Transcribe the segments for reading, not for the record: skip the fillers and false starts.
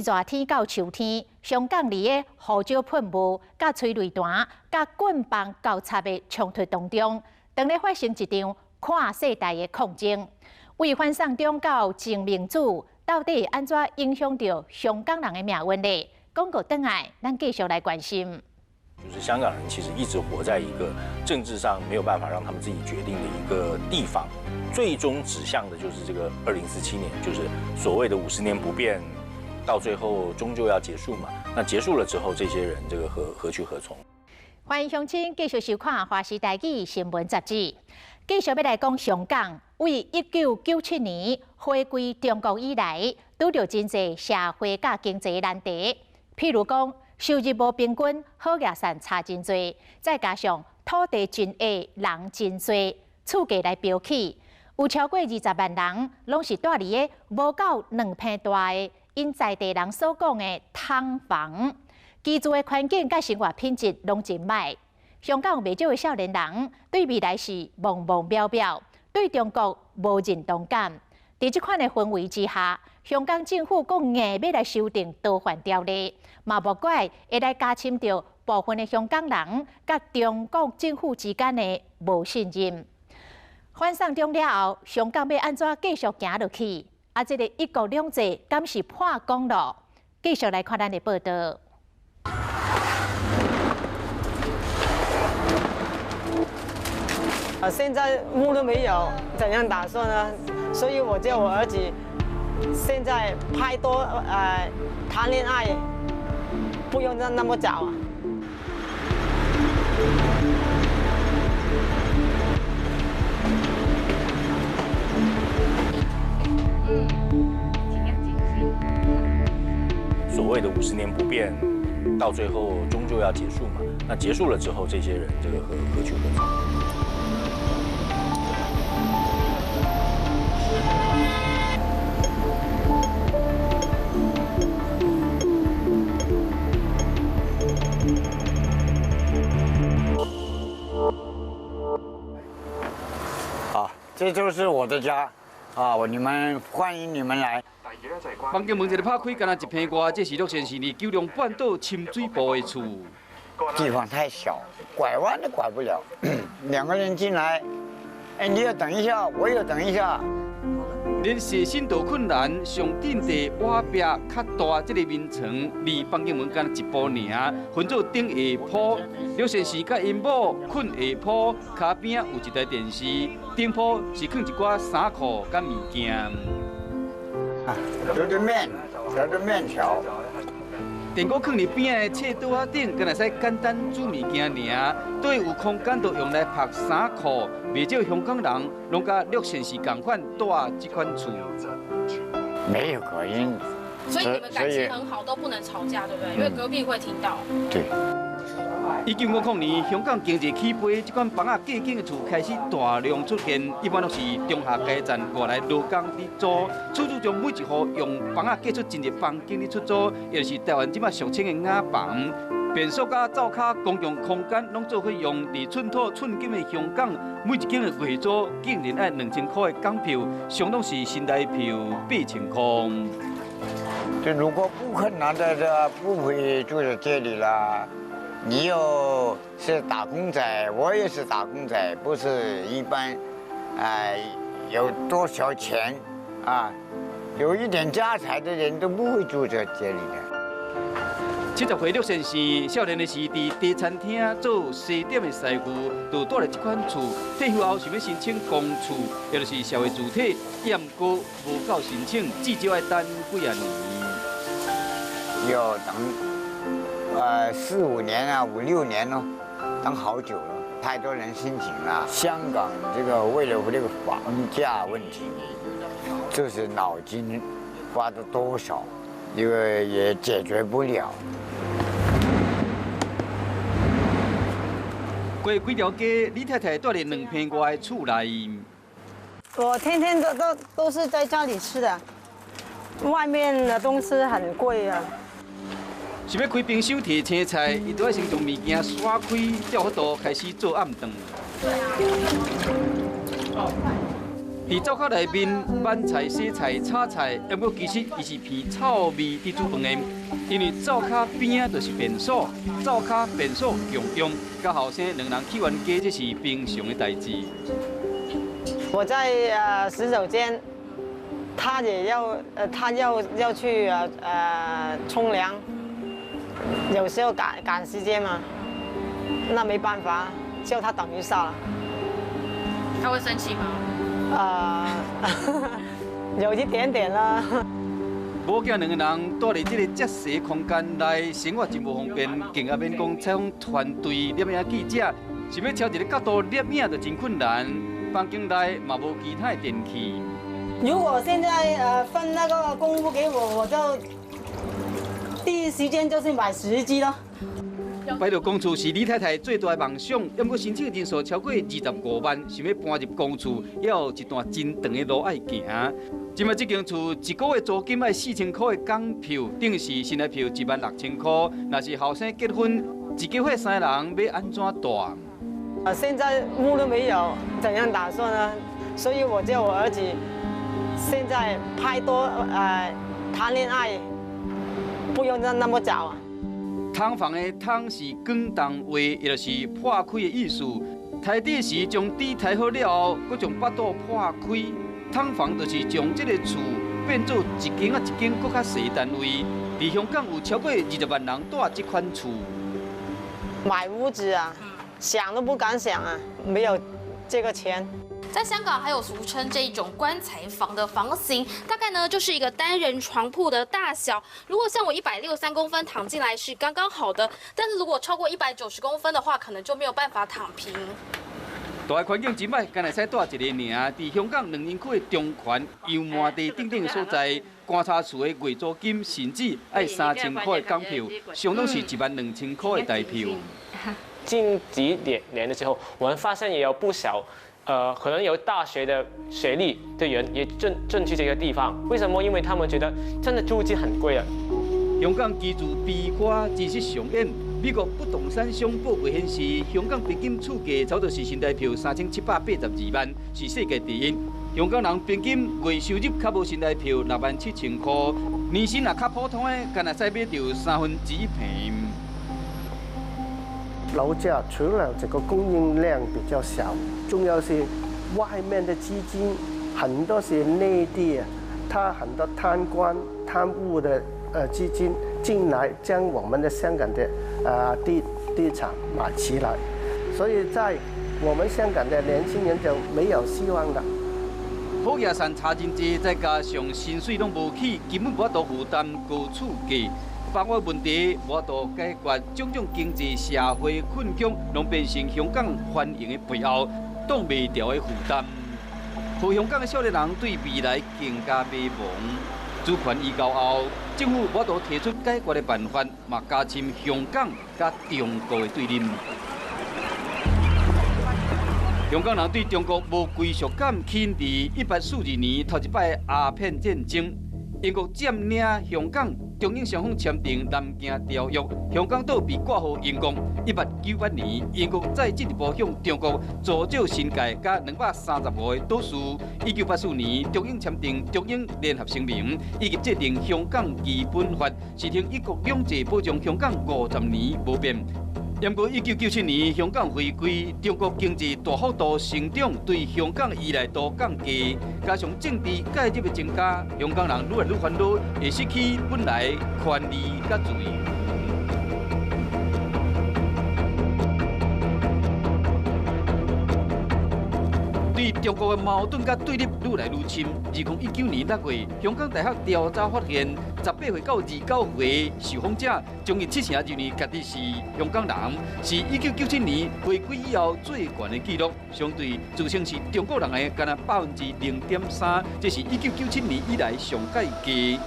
熱天到秋天，香港裡的胡椒噴霧、佮催淚彈、佮棍棒交插的衝突當中，當咧發生一場跨世代的抗爭。為反送中到爭民主，到底按怎影響著香港人的命運呢？廣告轉來，咱繼續來關心。就是香港人其實一直活在一個政治上沒有辦法讓他們自己決定的一個地方，最終指向的就是這個2047年，就是所謂的50年不變。到最後終究要結束嘛？那結束了之後，這些人這個何去何從？歡迎鄉親繼續收看《華視台語新聞雜誌》，繼續欲來講香港，為1997年回歸中國以來，拄著真濟社會佮經濟難題，譬如講收入無平均，好額散差真濟，再加上土地真狹，人真濟，厝價來飆起，有超過20萬人攏是蹛佇个無夠2坪大的。𪜶在地人所講的劏房，居住的環境佮生活品質攏真䆀。香港袂少的少年人對未來是茫茫渺渺，對中國無認同感。佇這款的氛圍之下，香港政府閣硬欲來修訂逃犯條例，嘛無怪會來加深著部分的香港人佮中國政府之間的無信任。反送中了後，香港欲按怎繼續行落去？啊，這个一國兩制敢是破功囉？繼續來看咱的報道。啊，現在屋都沒有，怎樣打算呢？所以我叫我兒子現在拍拖，談戀愛，不用那麼早啊。所謂的50年不變，到最後終究要結束嘛？那結束了之後，這些人這個何去何從？啊，這就是我的家，啊，你們歡迎你們來。房間門一个拍開，敢若一坪外，這是樂善市九龍半島深水埗的厝。地方太小，拐彎都拐不了。兩個人進來，哎，你要等一下，我要等一下。連踅身都困難，上頂地瓦壁較大，這个眠床離房間門敢若一步爾，分做頂下鋪。劉先生佮𪜶某睏下鋪，跤邊有一台電視，頂鋪是囥一寡衫褲佮物件。這是麵，這是麵條。電鍋囥佇邊的冊桌仔頂，敢若使簡單煮物件爾。對有空間就用來曝衫褲。袂少香港人攏佮樂善市仝款蹛這款厝。沒有隔音，所以你們感情很好，都不能吵架，對不對？因為隔壁會聽到。對。1950年，香港經濟起飛，這款房仔隔間的厝開始大量出現，一般攏是中下階層外來勞工佇租，出租將每一戶用房仔隔出真濟房間佇出租，也就是台灣這擺俗稱的瓦房。便所佮灶跤公共空間攏做伙用，佇寸土寸金的香港，每一間的月租竟然愛2000塊的港票，相當是新台票8000塊。這如果不困難的，這不會住在這裡啦。你又是打工仔，我也是打工仔，不是一般，哎，有多少錢啊？有一點家財的人都不會住在這裡的。70歲陸先生少年的時，佇茶餐廳做西點的師傅，就蹛佇這款厝。退休後想欲申請公厝，也就是社會住宅，毋過無夠申請，至少愛等幾仔年。要等。四五年啊，五六年咯，等好久了，太多人申請了。香港這個為了這個房價問題，就是腦筋花了多少，因為也解決不了。過幾條街，李太太蹛佇2坪外的厝內。我天天都是在家裡吃的，外面的東西很貴啊。想欲開冰箱提青菜，伊都愛先將物件徙開，才有法度開始做暗頓。佇灶跤內面挽菜、洗菜、炒菜，毋過其實伊是鼻臭味佇煮飯的，因為灶跤邊仔就是便所，灶跤便所共用，佮後生兩人去冤家，這是平常的代誌。我在洗手間，他也要他要去沖涼，有時候趕時間嘛，那沒辦法，叫他等一下了。他會生氣嗎？有一點點啦。某囝兩个人蹛佇這个窄細空間內，生活真無方便，更較免講採訪團隊、攝影記者，想欲朝一个角度攝影就真困難。房間內嘛無其他的電器。如果現在分那個公屋給我，我就第一時間就是買洗衣機咯。擺落公厝是李太太最大的夢想，不過申請人數超過25萬，想欲搬入公厝，猶有一段真長的路愛行。這擺這間厝一个月租金愛4000箍的港票，等於是新台票16000箍。若是後生結婚，一家伙三个人欲按怎蹛？啊，現在屋都沒有，怎樣打算呢？所以我叫我兒子現在拍拖，談戀愛，不用那麼早啊。劏房的劏是廣東話，也就是破開的意思。刣豬時將豬刣好了後，閣將腹肚破開。劏房就是將這个厝變做一間仔一間閣較細單位。佇香港有超過20萬人蹛這款厝。買屋子啊，想都不敢想啊，沒有這個錢。在香港還有俗稱這一種棺材房的房型，大概呢就是一個單人床鋪的大小。如果像我163公分躺進來是剛剛好的，但是如果超過190公分的話，可能就沒有辦法躺平。蹛的環境真歹，干焦會使蹛一个爾。佇香港兩人區的中環、油麻地等等所在，觀察厝的月租金甚至愛3000塊的港票，相當是12000塊的台票。近幾年的時候，我們發現也有不少。可能有大學的學歷的人也進去這個地方，為什麼？因為他們覺得真的租金很貴啊。香港居住悲歌真實上演。美國不動產商報告顯示，香港平均厝價差不多是新台票3782萬，是世界第一。香港人平均月收入較無新台票67000箍，年薪若較普通的，干焦會使買著1/3坪。樓價除了這個供應量比較小，重要是外面的資金很多是內地，他很多貪官貪污的資金進來，將我們的香港的地產買起來，所以在我們香港的年輕人就沒有希望了。好額山差真濟，再加上薪水攏無起，根本無法度負擔高厝價。房屋問題無法度解決，種種經濟社會困境，攏變成香港繁榮的背後擋袂牢的負擔。予香港的少年人對未來更加迷茫。主權移交後，政府無法度提出解決的辦法，嘛加深香港佮中國的對立。香港人對中國無歸屬感，起因佇1842年頭一擺鴉片戰爭，英國佔領香港。中英雙方簽訂《南京條約》，香港島被割予英國。1898年，英國再進一步向中國租借新界佮235個島嶼。1984年，中英簽訂《中英聯合聲明》，以及制定《香港基本法》，實行一國兩制，保障香港50年無變。不過1997年香港回歸，中國經濟大幅度成長，對香港依賴度降低，加上政治介入的增加，香港人愈來愈煩惱，會失去本來權利佮自由。對中國的矛盾佮對立愈來愈深。2019年6月，香港大學調查發現，18歲到29歲受訪者將近70%認為家己是香港人，是1997年回歸以後最懸的紀錄。相對自稱是中國人的，干焦0.3%，這是1997年以來上蓋低。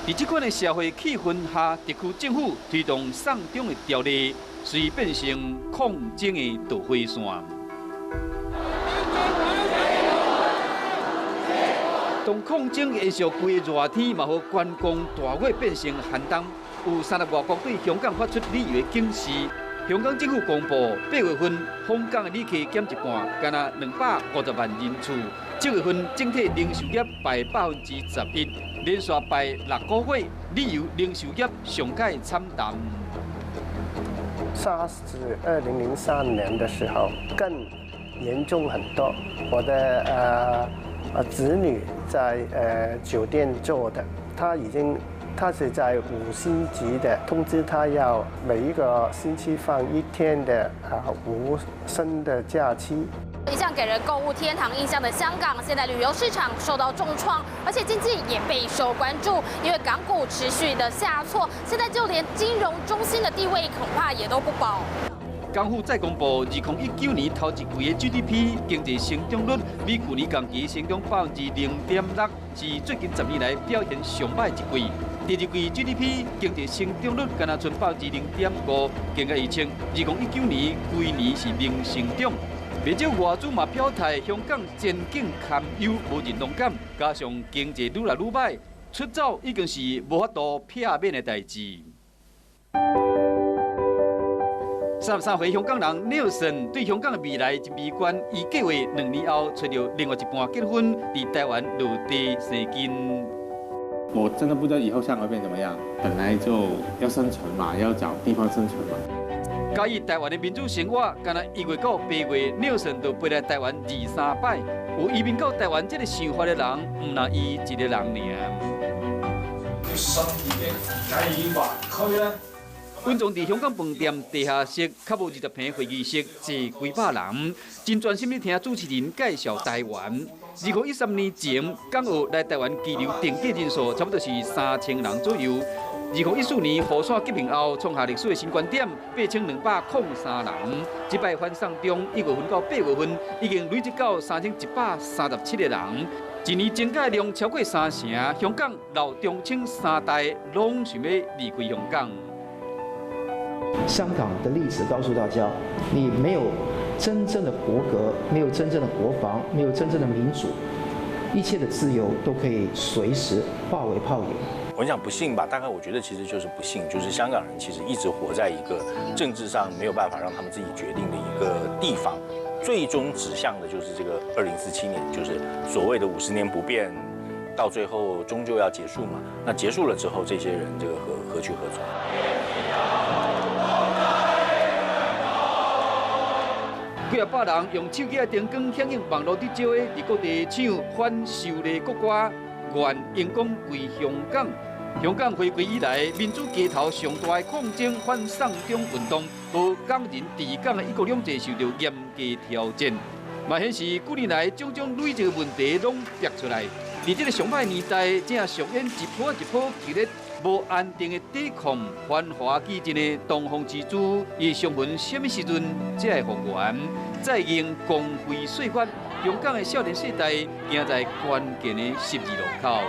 佇這款的社會氣氛下，特區政府推動送中的條例，遂變成抗爭的導火線。當抗爭延續規個熱天，嘛予觀光大月變成寒冬。有30外國對香港發出旅遊的警示。香港政府公布，8月份訪港的旅客減一半，干焦250萬人次。7月份整體零售業敗11%，連續敗6個月，旅遊零售業上蓋慘淡。 SARS 2003年的時候更嚴重很多。我的子女在酒店做的，他是在五星級的，通知他要每一個星期放一天的無薪的假期。一向給人購物天堂印象的香港，現在旅遊市場受到重創，而且經濟也備受關注，因為港股持續的下挫，現在就連金融中心的地位恐怕也都不保。港府再公布，2019年頭一季的 GDP 經濟成長率比去年同期成長0.6%，是最近10年來表現上䆀一季。第二季 GDP 經濟成長率干焦賰0.5%，更加預測2019年規年是零成長。不少外資嘛表態，香港前景堪憂，無認同感，加上經濟愈來愈䆀，出走已經是無法度避免的代誌。33歲香港人尼爾森對香港的未來真悲觀，伊計劃2年後揣著另外一半結婚，佇台灣落地生根。我真的不知道以後香港會變怎麼樣，本來就要生存嘛，要找地方生存嘛。佮意台灣的民主生活，干焦1月到8月，尼爾森就飛來台灣二三擺。有移民到台灣這个想法的人，毋但伊一个人爾。信義嘅計劃區咧。阮從佇香港飯店地下室，較無20坪會議室，坐幾百人，真專心咧聽主持人介紹台灣。2013年前，港澳來台灣居留登記人數差不多是3000人左右。2014年雨傘革命後，創下歷史的新高點，8203人。這擺反送中，1月份到8月份，已經累積到3137個人。一年增加量超過三成。香港老中青三代攏想欲離開香港。香港的例子告訴大家，你沒有真正的國格，沒有真正的國防，沒有真正的民主，一切的自由都可以隨時化為泡影。我講不幸吧，大概我覺得其實就是不幸，就是香港人其實一直活在一個政治上沒有辦法讓他們自己決定的一個地方，最終指向的就是這個2047年，就是所謂的50年不變，到最後終究要結束嘛。那結束了之後，這些人這個何去何從？幾仔百人用手機的燈光響應網路直招的，佇各地唱反修例國歌，願榮光歸香港。香港回歸以來，民主街頭上大的抗爭反送中運動，予港人治港的一國兩制受到嚴格挑戰，嘛顯示幾年來種種累積的問題攏逼出來。佇這个上歹年代，正上演一波一波激烈、無安定的對抗，繁華激進的東方之珠，伊傷痕啥物時陣才會復原？再迎光輝歲月，香港的少年世代行在關鍵的十字路口。